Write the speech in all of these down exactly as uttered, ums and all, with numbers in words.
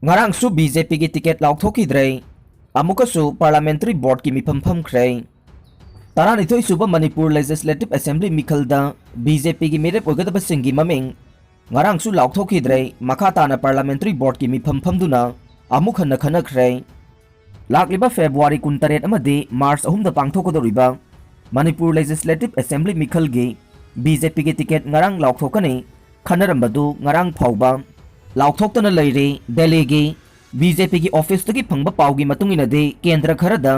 ꯉꯔꯥꯡꯁꯨ B J ꯄꯤꯒꯤ ticket ꯂꯥꯎꯊꯣꯛꯈꯤꯗ꯭ꯔꯦ꯫ ꯑꯃꯨꯛꯀꯁꯨ ꯄꯥꯔꯂꯥꯃꯦꯟꯇꯔꯤ ꯕꯣꯔꯗꯀꯤ ꯃꯤꯐꯝ ꯐꯝꯈ꯭ꯔꯦ꯫ ꯇꯔꯥꯅꯤꯊꯣꯏ ꯁꯨꯕ ꯃꯅꯤꯄꯨꯔ ꯂꯦꯖꯤꯁꯂꯦꯇꯤꯚ ꯑꯦꯁꯦꯝꯕ꯭ꯂꯤ ꯃꯤꯈꯜꯗ ꯕꯤ ꯖꯦ ꯄꯤꯒꯤ ꯃꯤꯔꯦꯞ ꯑꯣꯏꯒꯗꯕꯁꯤꯡꯒꯤ ꯃꯃꯤꯡ ꯉꯔꯥꯡꯁꯨ ꯂꯥꯎꯊꯣꯛꯈꯤꯗ꯭ꯔꯦ꯫ ꯃꯈꯥ ꯇꯥꯅ ꯄꯥꯔꯂꯥꯃꯦꯟꯇꯔꯤ ꯕꯣꯔꯗꯀꯤ ꯃꯤꯐꯝ ꯐꯝꯗꯨꯅ ꯑꯃꯨꯛ ꯍꯟꯅ ꯈꯟꯅꯈ꯭ꯔꯦ꯫ ꯂꯥꯛꯂꯤꯕ ꯐꯦꯕ꯭ꯔꯨꯋꯥꯔꯤ ꯀꯨꯟꯇꯔꯦꯠ ꯑꯃꯗꯤ ꯃꯥꯔꯆ ꯑꯍꯨꯝꯗ ꯄꯥꯡꯊꯣꯛꯀꯗꯧꯔꯤꯕ ꯃꯅꯤꯄꯨꯔ ꯂꯦꯖꯤꯁꯂꯦꯇꯤꯚ ꯑꯦꯁꯦꯝꯕ꯭ꯂꯤ ꯃꯤꯈꯜꯒꯤ ꯕꯤ ꯖꯦ ꯄꯤꯒꯤ ꯇꯤꯀꯦꯠ ꯉꯔꯥꯡ ꯂꯥꯎꯊꯣꯛꯀꯅꯤ ꯈꯟꯅꯔꯝꯕꯗꯨ ꯉꯔꯥꯡ ꯐꯥꯎꯕ ꯂꯥꯎꯊꯣꯛꯇꯅ ꯂꯩꯔꯤ꯫ ꯗꯦꯜꯂꯤꯒꯤ ꯕꯤ ꯖꯦ ꯄꯤꯒꯤ ꯑꯣꯐꯤꯁꯇꯒꯤ ꯐꯪꯕ ꯄꯥꯎꯒꯤ ꯃꯇꯨꯡ ꯏꯟꯅꯗꯤ, ꯀꯦꯟꯗ꯭ꯔ ꯈꯔꯗ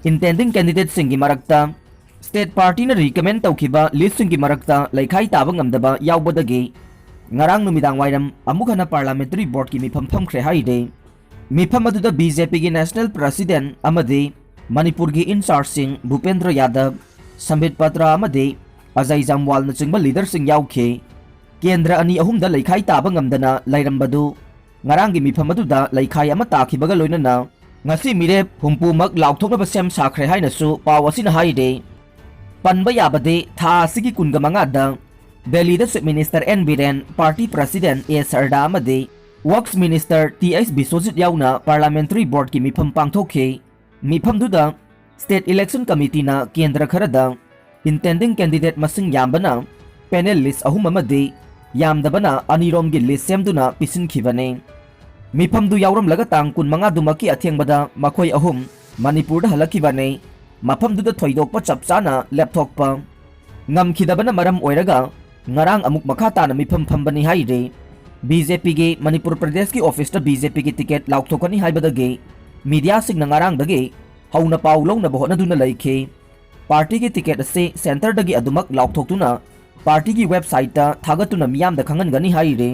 ꯏꯟꯇꯦꯟꯗꯤꯡ ꯀꯦꯟꯗꯤꯗꯦꯠꯁꯤꯡꯒꯤ ꯃꯔꯛꯇ ꯁ꯭ꯇꯦꯠ ꯄꯥꯔꯇꯤꯅ ꯔꯤꯀꯃꯦꯟ ꯇꯧꯈꯤꯕ ꯂꯤꯁꯁꯤꯡꯒꯤ ꯃꯔꯛꯇ ꯂꯩꯈꯥꯏ ꯇꯥꯕ ꯉꯝꯗꯕ ꯌꯥꯎꯕꯗꯒꯤ ꯉꯔꯥꯡ ꯅꯨꯃꯤꯗꯥꯡ ꯋꯥꯏꯔꯝ ꯑꯃꯨꯛ ꯍꯟꯅ ꯄꯥꯔꯂꯥꯃꯦꯟꯇꯔꯤ ꯕꯣꯔꯗꯀꯤ ꯃꯤꯐꯝ ꯐꯝꯈ꯭ꯔꯦ ꯍꯥꯏꯔꯤ꯫ ꯃꯤꯐꯝ ꯑꯗꯨꯗ ꯕꯤ ꯖꯦ ꯄꯤꯒꯤ ꯅꯦꯁꯅꯦꯜ ꯄ꯭ꯔꯁꯤꯗꯦꯟꯠ ꯑꯃꯗꯤ ꯃꯅꯤꯄꯨꯔꯒꯤ ꯏꯟꯆꯥꯔꯖꯁꯤꯡ ꯚꯨꯄꯦꯟꯗ꯭ꯔ ꯌꯥꯗꯕ, ꯁꯝꯕꯤꯠ ꯄꯇ꯭ꯔ ꯑꯃꯗꯤ ꯑꯖꯌ ꯖꯝꯋꯥꯜꯅꯆꯤꯡꯕ ꯂꯤꯗꯔꯁꯤꯡ ꯌꯥꯎꯈꯤ꯫ ꯀꯦꯟꯗ꯭ꯔ ꯑꯅꯤ ꯑꯍꯨꯝꯗ ꯂꯩꯈꯥꯏ ꯇꯥꯕ ꯉꯝꯗꯅ ꯂꯩꯔꯝꯕꯗꯨ ꯉꯔꯥꯡꯒꯤ ꯃꯤꯐꯝ ꯑꯗꯨꯗ ꯂꯩꯈꯥꯏ ꯑꯃ ꯇꯥꯈꯤꯕꯒ ꯂꯣꯏꯅꯅ ꯉꯁꯤ ꯃꯤꯔꯦꯞ ꯍꯨꯝꯐꯨꯃꯛ ꯂꯥꯎꯊꯣꯛꯅꯕ ꯁꯦꯝ ꯁꯥꯈ꯭ꯔꯦ ꯍꯥꯏꯅꯁꯨ ꯄꯥꯎ ꯑꯁꯤꯅ ꯍꯥꯏꯔꯤ꯫ ꯄꯟꯕ ꯌꯥꯕꯗꯤ, ꯊꯥ ꯑꯁꯤꯒꯤ ꯀꯨꯟꯒ ꯃꯉꯥꯗ ꯗꯦꯜꯂꯤꯗ chief minister N Biren, party president A Sarda ꯑꯃꯗꯤ works minister T H Biswajit ꯌꯥꯎꯅ ꯄꯥꯔꯂꯥꯃꯦꯟꯇꯔꯤ ꯕꯣꯔꯗꯀꯤ ꯃꯤꯐꯝ ꯄꯥꯡꯊꯣꯛꯈꯤ꯫ ꯃꯤꯐꯝꯗꯨꯗ ꯁ꯭ꯇꯦꯠ ꯏꯂꯦꯛꯁꯟ ꯀꯃꯤꯇꯤꯅ ꯀꯦꯟꯗ꯭ꯔ ꯈꯔꯗ ꯏꯟꯇꯦꯟꯗꯤꯡ ꯀꯦꯟꯗꯤꯗꯦꯠ ꯃꯁꯤꯡ ꯌꯥꯝꯕꯅ ꯄꯦꯅꯦꯜ ꯂꯤꯁ ꯑꯍꯨꯝ ꯑꯃꯗꯤ ꯌꯥꯝꯗꯕꯅ ꯑꯅꯤꯔꯣꯝꯒꯤ ꯂꯤꯁ ꯁꯦꯝꯗꯨꯅ ꯄꯤꯁꯤꯟꯈꯤꯕꯅꯤ꯫ ꯃꯤꯐꯝꯗꯨ ꯌꯥꯎꯔꯝꯂꯒ ꯇꯥꯡ ꯀꯨꯟꯃꯉꯥꯗꯨꯃꯛꯀꯤ ꯑꯊꯦꯡꯕꯗ ꯃꯈꯣꯏ ꯑꯍꯨꯝ ꯃꯅꯤꯄꯨꯔꯗ ꯍꯜꯂꯛꯈꯤꯕꯅꯤ꯫ ꯃꯐꯝꯗꯨꯗ ꯊꯣꯏꯗꯣꯛꯄ ꯆꯞ ꯆꯥꯅ ꯂꯦꯞꯊꯣꯛꯄ ꯉꯝꯈꯤꯗꯕꯅ ꯃꯔꯝ ꯑꯣꯏꯔꯒ ꯉꯔꯥꯡ ꯑꯃꯨꯛ ꯃꯈꯥ ꯇꯥꯅ ꯃꯤꯐꯝ ꯐꯝꯕꯅꯤ ꯍꯥꯏꯔꯤ꯫ ꯕꯤ ꯖꯦ ꯄꯤꯒꯤ ꯃꯅꯤꯄꯨꯔ ꯄ꯭ꯔꯗꯦꯁꯀꯤ ꯑꯣꯐꯤꯁꯇ ꯕꯤ ꯖꯦ ꯄꯤꯒꯤ ꯇꯤꯀꯦꯠ ꯂꯥꯎꯊꯣꯛꯀꯅꯤ ꯍꯥꯏꯕꯗꯒꯤ ꯃꯤꯗꯤꯌꯥꯁꯤꯡꯅ ꯉꯔꯥꯡꯗꯒꯤ ꯍꯧꯅ ꯄꯥꯎ ꯂꯧꯅꯕ ꯍꯣꯠꯅꯗꯨꯅ ꯂꯩꯈꯤ꯫ ꯄꯥꯔꯇꯤꯒꯤ ꯇꯤꯀꯦꯠ ꯑꯁꯤ ꯁꯦꯟꯇꯔꯗꯒꯤ ꯑꯗꯨꯃꯛ ꯂꯥꯎꯊꯣꯛꯇꯨꯅ ꯄꯥꯔꯇꯤꯒꯤ ꯋꯦꯕꯁꯥꯏꯠꯇ ꯊꯥꯒꯠꯇꯨꯅ ꯃꯤꯌꯥꯝꯗ ꯈꯪꯍꯟꯒꯅꯤ ꯍꯥꯏꯔꯤ꯫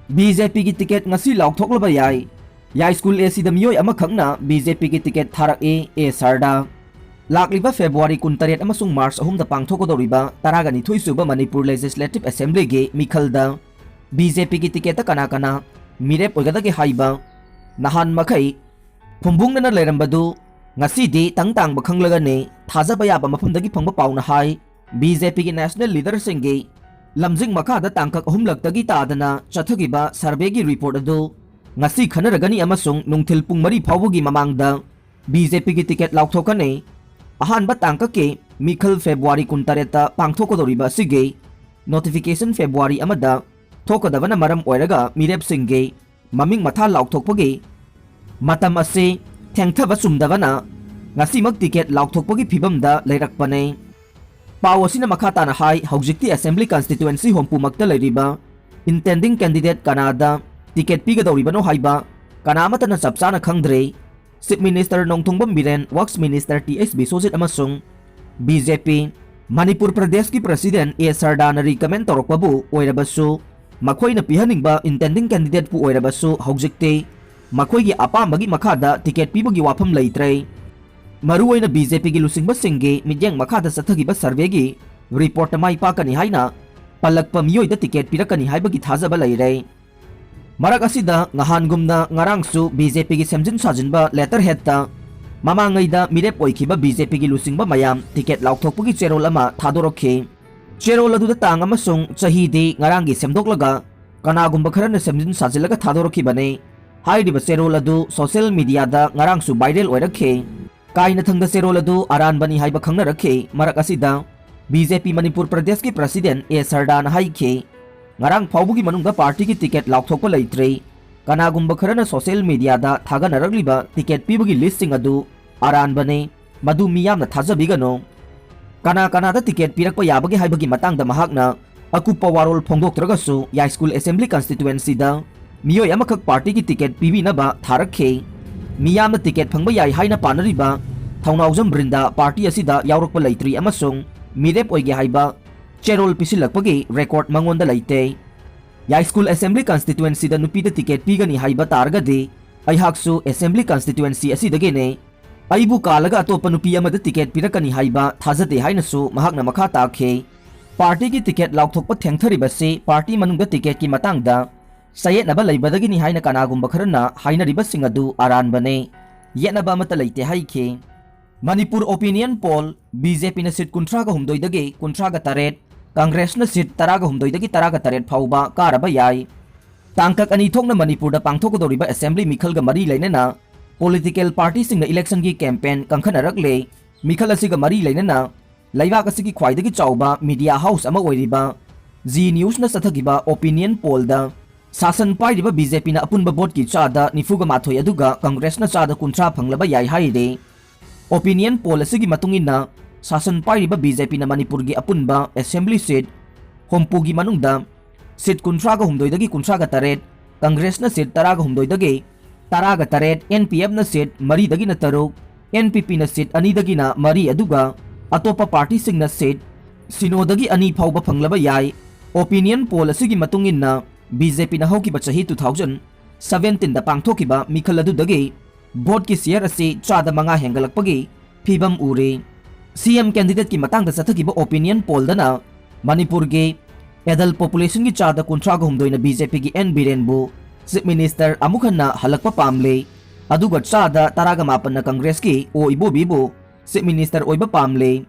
ꯕꯤ ꯖꯦ ꯄꯤꯒꯤ ꯇꯤꯀꯦꯠ ꯉꯁꯤ ꯂꯥꯎꯊꯣꯛꯂꯕ ꯌꯥꯏ꯫ ꯌꯥꯏꯁ꯭ꯀꯨꯜ ꯑꯦ ꯁꯤꯗ ꯃꯤꯑꯣꯏ ꯑꯃꯈꯛꯅ ꯕꯤ ꯖꯦ ꯄꯤꯒꯤ ꯇꯤꯀꯦꯠ ꯊꯥꯔꯛꯏ, ꯑꯦ ꯁꯔꯗꯥ꯫ ꯂꯥꯛꯂꯤꯕ ꯐꯦꯕ꯭ꯔꯨꯋꯥꯔꯤ ꯀꯨꯟꯇꯔꯦꯠ ꯑꯃꯁꯨꯡ ꯃꯥꯔꯆ ꯑꯍꯨꯝꯗ ꯄꯥꯡꯊꯣꯛꯀꯗꯧꯔꯤꯕ ꯇꯔꯥꯒ ꯅꯤꯊꯣꯏ ꯁꯨꯕ ꯃꯅꯤꯄꯨꯔ ꯂꯦꯖꯤꯁꯂꯦꯇꯤꯚ ꯑꯦꯁꯦꯝꯕ꯭ꯂꯤꯒꯤ ꯃꯤꯈꯜꯗ ꯕꯤ ꯖꯦ ꯄꯤꯒꯤ ꯇꯤꯀꯦꯠꯇ ꯀꯅꯥ ꯀꯅꯥ ꯃꯤꯔꯦꯞ ꯑꯣꯏꯒꯗꯒꯦ ꯍꯥꯏꯕ ꯅꯍꯥꯟ ꯃꯈꯩ ꯐꯨꯝꯕꯨꯡꯅꯅ ꯂꯩꯔꯝꯕꯗꯨ ꯉꯁꯤꯗꯤ ꯇꯪ ꯇꯥꯡꯕ ꯈꯪꯂꯒꯅꯤ꯫ ꯊꯥꯖꯕ ꯌꯥꯕ ꯃꯐꯝꯗꯒꯤ ꯐꯪꯕ ꯄꯥꯎꯅ ꯍꯥꯏ, ꯕꯤ ꯖꯦ ꯄꯤꯒꯤ ꯅꯦꯁꯅꯦꯜ ꯂꯤꯗꯔꯁꯤꯡꯒꯤ ꯂꯝꯖꯤꯡ ꯃꯈꯥꯗ ꯇꯥꯡꯀꯛ ꯑꯍꯨꯝꯂꯛꯇꯒꯤ ꯇꯥꯗꯅ ꯆꯠꯊꯈꯤꯕ ꯁꯔꯚꯦꯒꯤ ꯔꯤꯄꯣꯔꯠ ꯑꯗꯨ ꯉꯁꯤ ꯈꯟꯅꯔꯒꯅꯤ ꯑꯃꯁꯨꯡ ꯅꯨꯡꯊꯤꯜ ꯄꯨꯡ ꯃꯔꯤ ꯐꯥꯎꯕꯒꯤ ꯃꯃꯥꯡꯗ ꯕꯤ ꯖꯦ ꯄꯤꯒꯤ ꯇꯤꯀꯦꯠ ꯂꯥꯎꯊꯣꯛꯀꯅꯤ꯫ ꯑꯍꯥꯟꯕ ꯇꯥꯡꯀꯛꯀꯤ ꯃꯤꯈꯜ ꯐꯦꯕ꯭ꯔꯨꯋꯥꯔꯤ ꯀꯨꯟꯇꯔꯦꯠꯇ ꯄꯥꯡꯊꯣꯛꯀꯗꯧꯔꯤꯕ ꯑꯁꯤꯒꯤ ꯅꯣꯇꯤꯐꯤꯀꯦꯁꯟ ꯐꯦꯕ꯭ꯔꯨꯋꯥꯔꯤ ꯑꯃꯗ ꯊꯣꯛꯀꯗꯕꯅ ꯃꯔꯝ ꯑꯣꯏꯔꯒ ꯃꯤꯔꯦꯞꯁꯤꯡꯒꯤ ꯃꯃꯤꯡ ꯃꯊꯥ ꯂꯥꯎꯊꯣꯛꯄꯒꯤ ꯃꯇꯝ ꯑꯁꯤ ꯊꯦꯡꯊꯕ ꯆꯨꯝꯗꯕꯅ ꯉꯁꯤꯃꯛ ꯇꯤꯀꯦꯠ ꯂꯥꯎꯊꯣꯛꯄꯒꯤ ꯐꯤꯕꯝꯗ ꯂꯩꯔꯛꯄꯅꯤ꯫ ꯄꯥꯎ ꯑꯁꯤꯅ ꯃꯈꯥ ꯇꯥꯅ ꯍꯥꯏ, ꯍꯧꯖꯤꯛꯇꯤ ꯑꯦꯁꯦꯝꯕ꯭ꯂꯤ ꯀꯟꯁꯇꯤꯇ꯭ꯌꯨꯑꯦꯟꯁꯤ ꯍꯨꯝꯐꯨꯃꯛꯇ ꯂꯩꯔꯤꯕ intending candidate ꯀꯅꯥꯗ ꯇꯤꯀꯦꯠ ꯄꯤꯒꯗꯧꯔꯤꯕꯅꯣ ꯍꯥꯏꯕ ꯀꯅꯥ ꯑꯃꯠꯇꯅ ꯆꯞ ꯆꯥꯅ ꯈꯪꯗ꯭ꯔꯤ꯫ Chief minister Nongthombam Biren, works minister T H Biswajit ꯑꯃꯁꯨꯡ ꯕꯤ ꯖꯦ ꯄꯤ ꯃꯅꯤꯄꯨꯔ ꯄ꯭ꯔꯗꯦꯁꯀꯤ ꯄ꯭ꯔꯁꯤꯗꯦꯟꯠ ꯑꯦ ꯁꯔꯗꯥꯅ ꯔꯤꯀꯃꯦꯟ ꯇꯧꯔꯛꯄꯕꯨ ꯑꯣꯏꯔꯕꯁꯨ, ꯃꯈꯣꯏꯅ ꯄꯤꯍꯟꯅꯤꯡꯕ intending candidateꯄꯨ ꯑꯣꯏꯔꯕꯁꯨ, ꯍꯧꯖꯤꯛꯇꯤ ꯃꯈꯣꯏꯒꯤ ꯑꯄꯥꯝꯕꯒꯤ ꯃꯈꯥꯗ ꯇꯤꯀꯦꯠ ꯄꯤꯕꯒꯤ ꯋꯥꯐꯝ ꯂꯩꯇ꯭ꯔꯦ꯫ ꯃꯔꯨꯑꯣꯏꯅ ꯕꯤ ꯖꯦ ꯄꯤꯒꯤ ꯂꯨꯆꯤꯡꯕꯁꯤꯡꯒꯤ ꯃꯤꯠꯌꯦꯡ ꯃꯈꯥꯗ ꯆꯠꯊꯈꯤꯕ ꯁꯔꯚꯦꯒꯤ ꯔꯤꯄꯣꯔꯠꯇ ꯃꯥꯏ ꯄꯥꯛꯀꯅꯤ ꯍꯥꯏꯅ ꯄꯜꯂꯛꯄ ꯃꯤꯑꯣꯏꯗ ꯇꯤꯀꯦꯠ ꯄꯤꯔꯛꯀꯅꯤ ꯍꯥꯏꯕꯒꯤ ꯊꯥꯖꯕ ꯂꯩꯔꯦ꯫ ꯃꯔꯛ ꯑꯁꯤꯗ ꯉꯍꯥꯟꯒꯨꯝꯅ ꯉꯔꯥꯡꯁꯨ ꯕꯤ ꯖꯦ ꯄꯤꯒꯤ ꯁꯦꯝꯖꯤꯟ ꯁꯥꯖꯤꯟꯕ ꯂꯦꯇꯔ ꯍꯦꯗꯇ ꯃꯃꯥꯡꯉꯩꯗ ꯃꯤꯔꯦꯞ ꯑꯣꯏꯈꯤꯕ ꯕꯤ ꯖꯦ ꯄꯤꯒꯤ ꯂꯨꯆꯤꯡꯕ ꯃꯌꯥꯝ ꯇꯤꯀꯦꯠ ꯂꯥꯎꯊꯣꯛꯄꯒꯤ ꯆꯦꯔꯣꯜ ꯑꯃ ꯊꯥꯗꯣꯔꯛꯈꯤ꯫ ꯆꯦꯔꯣꯜ ꯑꯗꯨꯗ ꯇꯥꯡ ꯑꯃꯁꯨꯡ ꯆꯍꯤꯗꯤ ꯉꯔꯥꯡꯒꯤ ꯁꯦꯝꯗꯣꯛꯂꯒ ꯀꯅꯥꯒꯨꯝꯕ ꯈꯔꯅ ꯁꯦꯝꯖꯤꯟ ꯁꯥꯖꯤꯜꯂꯒ ꯊꯥꯗꯣꯔꯛꯈꯤꯕꯅꯤ꯫ ꯍꯥꯏꯔꯤꯕ ꯆꯦꯔꯣꯜ ꯑꯗꯨ ꯁꯣꯁꯤꯌꯦꯜ ꯃꯤꯗꯤꯌꯥꯗ ꯉꯔꯥꯡꯁꯨ ꯚꯥꯏꯔꯦꯜ ꯑꯣꯏꯔꯛꯈꯤ꯫ ꯀꯥꯏꯅꯊꯪꯗ ꯆꯦꯔꯣꯜ ꯑꯗꯨ ꯑꯔꯥꯟꯕꯅꯤ ꯍꯥꯏꯕ ꯈꯪꯅꯔꯛꯈꯤ꯫ ꯃꯔꯛ ꯑꯁꯤꯗ ꯕꯤ ꯖꯦ ꯄꯤ ꯃꯅꯤꯄꯨꯔ ꯄ꯭ꯔꯗꯦꯁꯀꯤ ꯄ꯭ꯔꯁꯤꯗꯦꯟꯠ ꯑꯦ ꯁꯔꯗꯥꯅ ꯍꯥꯏꯈꯤ, ꯉꯔꯥꯡ ꯐꯥꯎꯕꯒꯤ ꯃꯅꯨꯡꯗ ꯄꯥꯔꯇꯤꯒꯤ ꯇꯤꯀꯦꯠ ꯂꯥꯎꯊꯣꯛꯄ ꯂꯩꯇ꯭ꯔꯤ꯫ ꯀꯅꯥꯒꯨꯝꯕ ꯈꯔꯅ ꯁꯣꯁꯤꯌꯦꯜ ꯃꯤꯗꯤꯌꯥꯗ ꯊꯥꯒꯠꯅꯔꯛꯂꯤꯕ ꯇꯤꯀꯦꯠ ꯄꯤꯕꯒꯤ ꯂꯤꯁ꯭ꯠꯁꯤꯡ ꯑꯗꯨ ꯑꯔꯥꯟꯕꯅꯤ, ꯃꯗꯨ ꯃꯤꯌꯥꯝꯅ ꯊꯥꯖꯕꯤꯒꯅꯨ꯫ ꯀꯅꯥ ꯀꯅꯥꯗ ꯇꯤꯀꯦꯠ ꯄꯤꯔꯛꯄ ꯌꯥꯕꯒꯦ ꯍꯥꯏꯕꯒꯤ ꯃꯇꯥꯡꯗ ꯃꯍꯥꯛꯅ ꯑꯀꯨꯞꯄ ꯋꯥꯔꯣꯜ ꯐꯣꯡꯗꯣꯛꯇ꯭ꯔꯒꯁꯨ, ꯌꯥꯏꯁ꯭ꯀꯨꯜ ꯑꯦꯁꯦꯝꯕ꯭ꯂꯤ ꯀꯟꯁꯇꯤꯇ꯭ꯌꯨꯑꯦꯟꯁꯤꯗ ꯃꯤꯑꯣꯏ ꯑꯃꯈꯛ ꯄꯥꯔꯇꯤꯒꯤ ꯇꯤꯀꯦꯠ ꯄꯤꯕꯤꯅꯕ ꯊꯥꯔꯛꯈꯤ꯫ ꯃꯤꯌꯥꯝꯅ ꯇꯤꯀꯦꯠ ꯐꯪꯕ ꯌꯥꯏ ꯍꯥꯏꯅ ꯄꯥꯅꯔꯤꯕ ꯊꯧꯅꯥꯎꯖꯝ ꯕ꯭ꯔꯤꯟꯗꯥ ꯄꯥꯔꯇꯤ ꯑꯁꯤꯗ ꯌꯥꯎꯔꯛꯄ ꯂꯩꯇ꯭ꯔꯤ ꯑꯃꯁꯨꯡ ꯃꯤꯔꯦꯞ ꯑꯣꯏꯒꯦ ꯍꯥꯏꯕ ꯆꯦꯔꯣꯜ ꯄꯤꯁꯤꯜꯂꯛꯄꯒꯤ ꯔꯦꯀꯣꯔꯗ ꯃꯉꯣꯟꯗ ꯂꯩꯇꯦ꯫ ꯌꯥꯏꯁ꯭ꯀꯨꯜ ꯑꯦꯁꯦꯝꯕ꯭ꯂꯤ ꯀꯟꯁꯇꯤꯇ꯭ꯌꯨꯑꯦꯟꯁꯤꯗ ꯅꯨꯄꯤꯗ ꯇꯤꯀꯦꯠ ꯄꯤꯒꯅꯤ ꯍꯥꯏꯕ ꯇꯥꯔꯒꯗꯤ, ꯑꯩꯍꯥꯛꯁꯨ ꯑꯦꯁꯦꯝꯕ꯭ꯂꯤ ꯀꯟꯁꯇꯤꯇ꯭ꯌꯨꯑꯦꯟꯁꯤ ꯑꯁꯤꯗꯒꯤꯅꯤ꯫ ꯑꯩꯕꯨ ꯀꯥꯜꯂꯒ ꯑꯇꯣꯞꯄ ꯅꯨꯄꯤ ꯑꯃꯗ ꯇꯤꯀꯦꯠ ꯄꯤꯔꯛꯀꯅꯤ ꯍꯥꯏꯕ ꯊꯥꯖꯗꯦ ꯍꯥꯏꯅꯁꯨ ꯃꯍꯥꯛꯅ ꯃꯈꯥ ꯇꯥꯈꯤ꯫ ꯄꯥꯔꯇꯤꯒꯤ ꯇꯤꯀꯦꯠ ꯂꯥꯎꯊꯣꯛꯄ ꯊꯦꯡꯊꯔꯤꯕꯁꯤ ꯄꯥꯔꯇꯤ ꯃꯅꯨꯡꯗ ꯇꯤꯀꯦꯠꯀꯤ ꯃꯇꯥꯡꯗ ꯆꯌꯦꯠꯅꯕ ꯂꯩꯕꯗꯒꯤꯅꯤ ꯍꯥꯏꯅ ꯀꯅꯥꯒꯨꯝꯕ ꯈꯔꯅ ꯍꯥꯏꯅꯔꯤꯕꯁꯤꯡ ꯑꯗꯨ ꯑꯔꯥꯟꯕꯅꯤ꯫ ꯌꯦꯠꯅꯕ ꯑꯃꯠꯇ ꯂꯩꯇꯦ ꯍꯥꯏꯈꯤ꯫ Manipur opinion poll, B J ꯄꯤꯅ ꯁꯤꯠ ꯀꯨꯟꯊ꯭ꯔꯥꯒ ꯍꯨꯝꯗꯣꯏꯗꯒꯤ ꯀꯨꯟꯊ꯭ꯔꯥꯒ ꯇꯔꯦꯠ, ꯀꯪꯒ꯭ꯔꯦꯁꯅ ꯁꯤꯠ ꯇꯔꯥꯒ ꯍꯨꯝꯗꯣꯏꯗꯒꯤ ꯇꯔꯥꯒ ꯇꯔꯦꯠ ꯐꯥꯎꯕ ꯀꯥꯔꯕ ꯌꯥꯏ꯫ ꯇꯥꯡꯀꯛ ꯑꯅꯤ ꯊꯣꯛꯅ ꯃꯅꯤꯄꯨꯔꯗ ꯄꯥꯡꯊꯣꯛꯀꯗꯧꯔꯤꯕ assembly ꯃꯤꯈꯜꯒ ꯃꯔꯤ ꯂꯩꯅꯅ political partyꯁꯤꯡꯅ electionꯒꯤ campaign ꯀꯟꯈꯠꯅꯔꯛꯂꯦ꯫ ꯃꯤꯈꯜ ꯑꯁꯤꯒ ꯃꯔꯤ ꯂꯩꯅꯅ ꯂꯩꯕꯥꯛ ꯑꯁꯤꯒꯤ ꯈ꯭ꯋꯥꯏꯗꯒꯤ ꯆꯥꯎꯕ media house ꯑꯃ ꯑꯣꯏꯔꯤꯕ Zee Newsꯅ ꯆꯠꯊꯈꯤꯕ opinion pollꯗ ꯁꯥꯁꯟ ꯄꯥꯏꯔꯤꯕ BJPꯅ ꯑꯄꯨꯟꯕ voteꯀꯤ ꯆꯥꯗ ꯅꯤꯐꯨꯒ ꯃꯥꯊꯣꯏ ꯑꯗꯨꯒ Congressꯅ ꯆꯥꯗ ꯀꯨꯟꯊ꯭ꯔꯥ ꯐꯪꯂꯕ ꯌꯥꯏ ꯍꯥꯏꯔꯤ꯫ Opinion poll ꯑꯁꯤꯒꯤ ꯃꯇꯨꯡ ꯏꯟꯅ ꯁꯥꯁꯟ ꯄꯥꯏꯔꯤꯕ BJPꯅ ꯃꯅꯤꯄꯨꯔꯒꯤ ꯑꯄꯨꯟꯕ assembly seat ꯍꯨꯝꯐꯨꯒꯤ ꯃꯅꯨꯡꯗ seat ꯀꯨꯟꯊ꯭ꯔꯥꯒ ꯍꯨꯝꯗꯣꯏꯗꯒꯤ ꯀꯨꯟꯊ꯭ꯔꯥꯒ ꯇꯔꯦꯠ, Congressꯅ seat ꯇꯔꯥꯒ ꯍꯨꯝꯗꯣꯏꯗꯒꯤ ꯇꯔꯥꯒ ꯇꯔꯦꯠ, NPFꯅ seat ꯃꯔꯤꯗꯒꯤꯅ ꯇꯔꯨꯛ, NPPꯅ seat ꯑꯅꯤꯗꯒꯤꯅ ꯃꯔꯤ, ꯑꯗꯨꯒ ꯑꯇꯣꯞꯄ partyꯁꯤꯡꯅ seat ꯁꯤꯅꯣꯗꯒꯤ ꯑꯅꯤ ꯐꯥꯎꯕ ꯐꯪꯂꯕ ꯌꯥꯏ꯫ Opinion poll ꯑꯁꯤꯒꯤ ꯃꯇꯨꯡ ꯏꯟꯅ BJPꯅ ꯍꯧꯈꯤꯕ ꯆꯍꯤ two thousand seventeenꯗ ꯄꯥꯡꯊꯣꯛꯈꯤꯕ ꯃꯤꯈꯜ ꯑꯗꯨꯗꯒꯤ voteꯀꯤ share ꯑꯁꯤ ꯆꯥꯗ ꯃꯉꯥ ꯍꯦꯟꯒꯠꯂꯛꯄꯒꯤ ꯐꯤꯚꯝ ꯎꯔꯤ꯫ CM candidateꯀꯤ ꯃꯇꯥꯡꯗ ꯆꯠꯊꯈꯤꯕ opinion pollꯗꯅ ꯃꯅꯤꯄꯨꯔꯒꯤ adult populationꯒꯤ ꯆꯥꯗ ꯀꯨꯟꯊ꯭ꯔꯥꯒ ꯍꯨꯝꯗꯣꯏꯅ BJPꯒꯤ N ꯕꯤꯔꯦꯟꯕꯨ Chief Minister ꯑꯃꯨꯛ ꯍꯟꯅ ꯍꯜꯂꯛꯄ ꯄꯥꯝꯂꯦ, ꯑꯗꯨꯒ ꯆꯥꯗ ꯇꯔꯥꯒ ꯃꯥꯄꯟꯅ Congressꯀꯤ ꯑꯣ ꯏꯕꯣꯕꯤꯕꯨ Chief Minister ꯑꯣꯏꯕ ꯄꯥꯝꯂꯦ꯫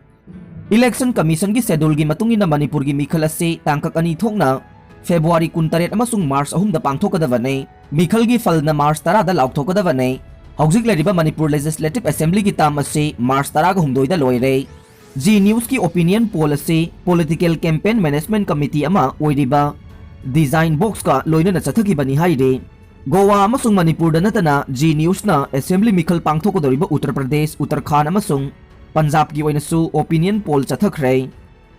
Election Commissionꯒꯤ scheduleꯒꯤ ꯃꯇꯨꯡ ꯏꯟꯅ ꯃꯅꯤꯄꯨꯔꯒꯤ ꯃꯤꯈꯜ ꯑꯁꯤ ꯇꯥꯡꯀꯛ ꯑꯅꯤ ꯊꯣꯛꯅ February ꯀꯨꯟꯇꯔꯦꯠ ꯑꯃꯁꯨꯡ March ꯑꯍꯨꯝꯗ ꯄꯥꯡꯊꯣꯛꯀꯗꯕꯅꯤ꯫ ꯃꯤꯈꯜꯒꯤ ꯐꯜꯅ March ꯇꯔꯥꯗ ꯂꯥꯎꯊꯣꯛꯀꯗꯕꯅꯤ꯫ ꯍꯧꯖꯤꯛ ꯂꯩꯔꯤꯕ ꯃꯅꯤꯄꯨꯔ Legislative Assemblyꯒꯤ term ꯑꯁꯤ March ꯇꯔꯥꯒ ꯍꯨꯝꯗꯣꯏꯗ ꯂꯣꯏꯔꯦ꯫ Zee Newsꯀꯤ opinion poll ꯑꯁꯤ Political Campaign Management Committee ꯑꯃ ꯑꯣꯏꯔꯤꯕ Design Boxꯀ ꯂꯣꯏꯅꯅ ꯆꯠꯊꯈꯤꯕꯅꯤ ꯍꯥꯏꯔꯤ꯫ ꯒꯣꯋꯥ ꯑꯃꯁꯨꯡ ꯃꯅꯤꯄꯨꯔꯗ ꯅꯠꯇꯅ Zee Newsꯅ assembly ꯃꯤꯈꯜ ꯄꯥꯡꯊꯣꯛꯀꯗꯧꯔꯤꯕ ꯎꯠꯇꯔ ꯄ꯭ꯔꯗꯦꯁ, ꯎꯠꯇꯔꯈꯥꯟꯗ ꯑꯃꯁꯨꯡ ꯄꯟꯖꯥꯕꯀꯤ ꯑꯣꯏꯅꯁꯨ opinion poll ꯆꯠꯊꯈ꯭ꯔꯦ꯫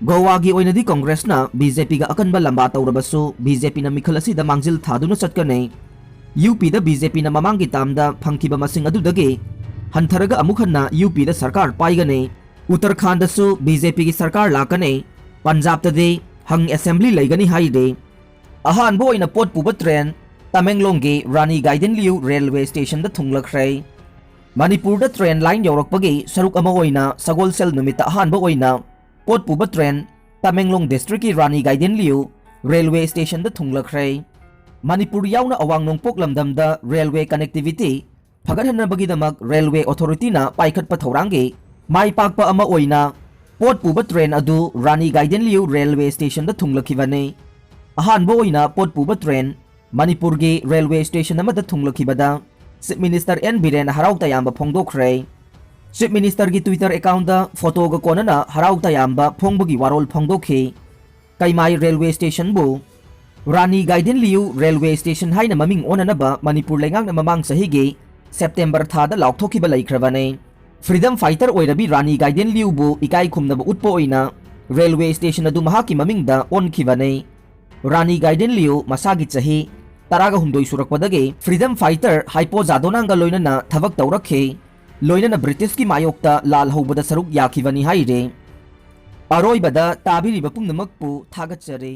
ꯒꯣꯋꯥꯒꯤ ꯑꯣꯏꯅꯗꯤ ꯀꯪꯒ꯭ꯔꯦꯁꯅ BJPꯒ ꯑꯀꯟꯕ ꯂꯝꯕꯥ ꯇꯧꯔꯕꯁꯨ, BJPꯅ ꯃꯤꯈꯜ ꯑꯁꯤꯗ ꯃꯥꯡꯖꯤꯜ ꯊꯥꯗꯨꯅ ꯆꯠꯀꯅꯤ꯫ UPꯗ BJPꯅ ꯃꯃꯥꯡꯒꯤ termꯗ ꯐꯪꯈꯤꯕ ꯃꯁꯤꯡ ꯑꯗꯨꯗꯒꯤ ꯍꯟꯊꯔꯒ ꯑꯃꯨꯛ ꯍꯟꯅ UPꯗ ꯁꯔꯀꯥꯔ ꯄꯥꯏꯒꯅꯤ꯫ ꯎꯠꯇꯔꯈꯥꯟꯗꯁꯨ BJPꯒꯤ ꯁꯔꯀꯥꯔ ꯂꯥꯛꯀꯅꯤ꯫ ꯄꯟꯖꯥꯕꯇꯗꯤ hung assembly ꯂꯩꯒꯅꯤ ꯍꯥꯏꯔꯤ꯫ ꯑꯍꯥꯟꯕ ꯑꯣꯏꯅ ꯄꯣꯠ ꯄꯨꯕ train ꯇꯃꯦꯡꯂꯣꯡꯒꯤ ꯔꯥꯅꯤ ꯒꯥꯏꯗꯤꯟꯂꯤꯌꯨ railway stationꯗ ꯊꯨꯡꯂꯈ꯭ꯔꯦ꯫ ꯃꯅꯤꯄꯨꯔꯗ train line ꯌꯧꯔꯛꯄꯒꯤ ꯁꯔꯨꯛ ꯑꯃ ꯑꯣꯏꯅ ꯁꯒꯣꯜꯁꯦꯜ ꯅꯨꯃꯤꯠꯇ ꯑꯍꯥꯟꯕ ꯑꯣꯏꯅ ꯄꯣꯠ ꯄꯨꯕ train ꯇꯃꯦꯡꯂꯣꯡ districtꯀꯤ ꯔꯥꯅꯤ ꯒꯥꯏꯗꯤꯟꯂꯤꯌꯨ railway stationꯗ ꯊꯨꯡꯂꯈ꯭ꯔꯦ꯫ ꯃꯅꯤꯄꯨꯔ ꯌꯥꯎꯅ ꯑꯋꯥꯡ ꯅꯣꯡꯄꯣꯛ ꯂꯝꯗꯝꯗ railway connectivity ꯐꯒꯠꯍꯟꯅꯕꯒꯤꯗꯃꯛ railway authorityꯅ ꯄꯥꯏꯈꯠꯄ ꯊꯧꯔꯥꯡꯒꯤ ꯃꯥꯏ ꯄꯥꯛꯄ ꯑꯃ ꯑꯣꯏꯅ ꯄꯣꯠ ꯄꯨꯕ train ꯑꯗꯨ ꯔꯥꯅꯤ ꯒꯥꯏꯗꯤꯟꯂꯤꯌꯨ railway stationꯗ ꯊꯨꯡꯂꯈꯤꯕꯅꯤ꯫ ꯑꯍꯥꯟꯕ ꯑꯣꯏꯅ ꯄꯣꯠ ꯄꯨꯕ train ꯃꯅꯤꯄꯨꯔꯒꯤ ꯔꯦꯜꯋꯦ ꯁ꯭ꯇꯦꯁꯟ ꯑꯃꯗ ꯊꯨꯡꯂꯈꯤꯕꯗ ꯆꯤꯐ ꯃꯤꯅꯤꯁꯇꯔ ꯑꯦꯟ ꯕꯤꯔꯦꯟꯅ ꯍꯔꯥꯎ ꯇꯌꯥꯝꯕ ꯐꯣꯡꯗꯣꯛꯈ꯭ꯔꯦ꯫ ꯆꯤꯐ ꯃꯤꯅꯤꯁꯇꯔꯒꯤ ꯇ꯭ꯋꯤꯇꯔ ꯑꯦꯀꯥꯎꯟꯗ ꯐꯣꯇꯣꯒ ꯀꯣꯟꯅꯅ ꯍꯔꯥꯎ ꯇꯌꯥꯝꯕ ꯐꯣꯡꯕꯒꯤ ꯋꯥꯔꯣꯜ ꯐꯣꯡꯗꯣꯛꯈꯤ꯫ ꯀꯩꯃꯥꯏ ꯔꯦꯜꯋꯦ ꯁ꯭ꯇꯦꯁꯟꯕꯨ ꯔꯥꯅꯤ ꯒꯥꯏꯗꯦꯟ ꯂꯤꯌꯨ ꯔꯦꯜꯋꯦ ꯁ꯭ꯇꯦꯁꯟ ꯍꯥꯏꯅ ꯃꯃꯤꯡ ꯑꯣꯟꯅꯅꯕ ꯃꯅꯤꯄꯨꯔ ꯂꯩꯉꯥꯛꯅ ꯃꯃꯥꯡ ꯆꯍꯤꯒꯤ ꯁꯦꯞꯇꯦꯝꯕꯔ ꯊꯥꯗ ꯂꯥꯎꯊꯣꯛꯈꯤꯕ ꯂꯩꯈ꯭ꯔꯕꯅꯤ꯫ ꯐ꯭ꯔꯤꯗꯝ ꯐꯥꯏꯇꯔ ꯑꯣꯏꯔꯕꯤ ꯔꯥꯅꯤ ꯒꯥꯏꯗꯦꯟ ꯂꯤꯌꯨꯕꯨ ꯏꯀꯥꯏ ꯈꯨꯝꯅꯕ ꯎꯠꯄ ꯑꯣꯏꯅ ꯔꯦꯜꯋꯦ ꯁ꯭ꯇꯦꯁꯟ ꯑꯗꯨ ꯃꯍꯥꯛꯀꯤ ꯃꯃꯤꯡꯗ ꯑꯣꯟꯈꯤꯕꯅꯤ꯫ ꯔꯥꯅꯤ ꯒꯥꯏꯗꯦꯟ ꯂꯤꯌꯨ ꯃꯁꯥꯒꯤ ꯆꯍꯤ ꯇꯔꯥꯒ ꯍꯨꯝꯗꯣꯏ ꯁꯨꯔꯛꯄꯗꯒꯤ ꯐ꯭ꯔꯤꯗꯝ ꯐꯥꯏꯇꯔ ꯍꯥꯏꯄꯣ ꯖꯥꯗꯣꯅꯥꯡꯒ ꯂꯣꯏꯅꯅ ꯊꯕꯛ ꯇꯧꯔꯛꯈꯤ꯫ ꯂꯣꯏꯅꯅ ꯕ꯭ꯔꯤꯇꯤꯁꯀꯤ ꯃꯥꯌꯣꯛꯇ ꯂꯥꯜ ꯍꯧꯕꯗ ꯁꯔꯨꯛ ꯌꯥꯈꯤꯕꯅꯤ ꯍꯥꯏꯔꯤ꯫ ꯑꯔꯣꯏꯕꯗ ꯇꯥꯕꯤꯔꯤꯕ ꯄꯨꯝꯅꯃꯛꯄꯨ ꯊꯥꯒꯠꯆꯔꯤ꯫